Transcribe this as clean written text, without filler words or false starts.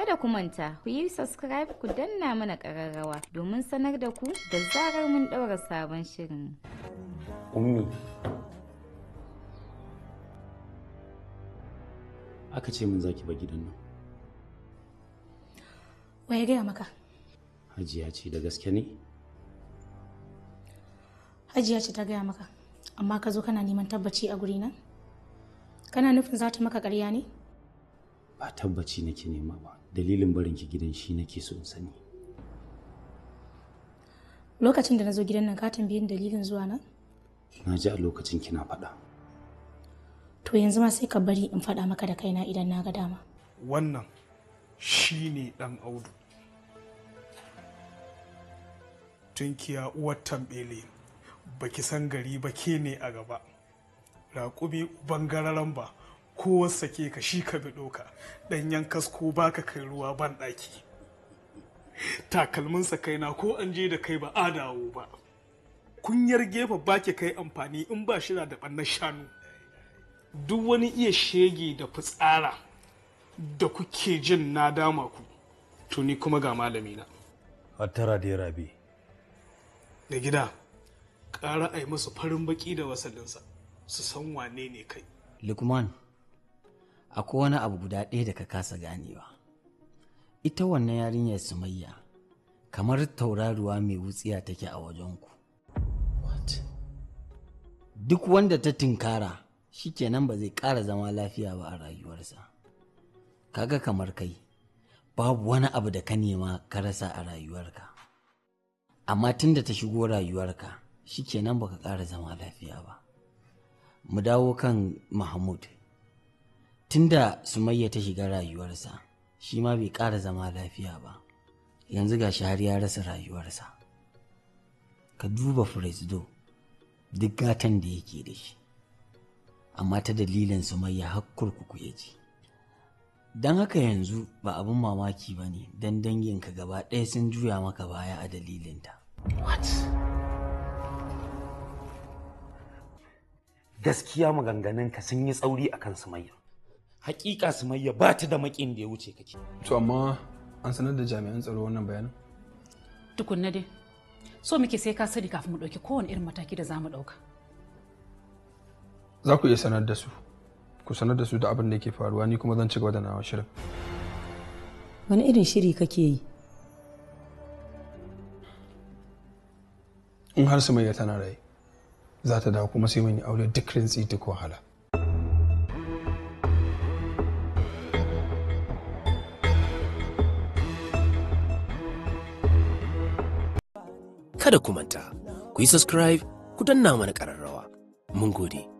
Kada ku manta, ku yi subscribe, ku danna mana ƙararrawa domin sanar da ku da zarar mun ɗaura sabon shirin. Ummi, aka ce min zaki bar gidan nan. Wa ya gaya maka? Hajiya ce. Da gaske ne? Hajiya ce ta gaya maka, amma ka zo kana neman tabbaci a gurina? Kana nufin za ta maka ƙarya ne? Ba tabbaci nake nema ba, dalilin barin ki gidan shi nake so in sani. Lokacin da na zo gidan nan, ka tambaye ni dalilin zuwa nan? Na ji a lokacin kina faɗa. To yanzu ma sai ka bari in faɗa maka da kaina idan na ga dama. Wannan shi ne ɗan Audu. Tunkiya uwar tambele, baki san gari ba, ke ne a gaba. Raƙumi uban gararan ba, ko sake ka shi ka biɗo ka, ɗanyen kasko baka kai ruwa ban ɗaki. Takalminsa kaina, ko an je da kai ba a dawo ba. Kunyar gefe ba ki kai amfani in ba shira da ɓannar shanu. Duk wani iya shege da fitsara da kuke jin na dama ku, to ni kuma ga malamina. Hattara da Rabi. Da gida, ƙara a yi musu farin baki da wasalinsa su san wane ne kai. Lukman, akwai wani abu guda ɗaya da ka kasa ganewa. Ita wannan yarinyar Sumayya kamar tauraruwa mai wutsiya take a wajenku. What? Duk wanda ta tinkara, shikenan, ba zai ƙara zama lafiya ba a rayuwarsa. Kaga kamar kai, babu wani abu da ka nema ka rasa a rayuwarka. Amma tun da ta shigo rayuwarka, shikenan, baka ƙara zama lafiya ba. Mu dawo kan Mahmud. Tunda Sumayya ta shiga rayuwarsa, shi ma bai ƙara zama lafiya ba. Yanzu ga shi har ya rasa rayuwarsa. Ka duba Fresdo, duk gatan da yake da shi, amma ta dalilin Sumayya har kurkuku ya je. Don haka yanzu ba abin mamaki ba ne don danginka gaba ɗaya sun juya maka baya a dalilinta. What? Gaskiya maganganunka sun yi tsauri akan Sumayya. Hakika Sumayya ba ta da makin da ya wuce kake. To amma an sanar da jami'an tsaro wannan bayanin? Tukunna dai so muke sai ka sani kafin mu ɗauki kowane irin mataki da za mu ɗauka. Za ku iya sanar da su. Ku sanar da su da abin da yake faruwa, ni kuma zan ci gaba da nawa shirin. Wani irin shiri kake yi? In har Sumayya tana rai, za ta dawo, kuma sai mun yi aure duk rintsi duk wahala. Kada ku manta, ku yi subscribe, ku danna mana ƙararrawa. Mun gode.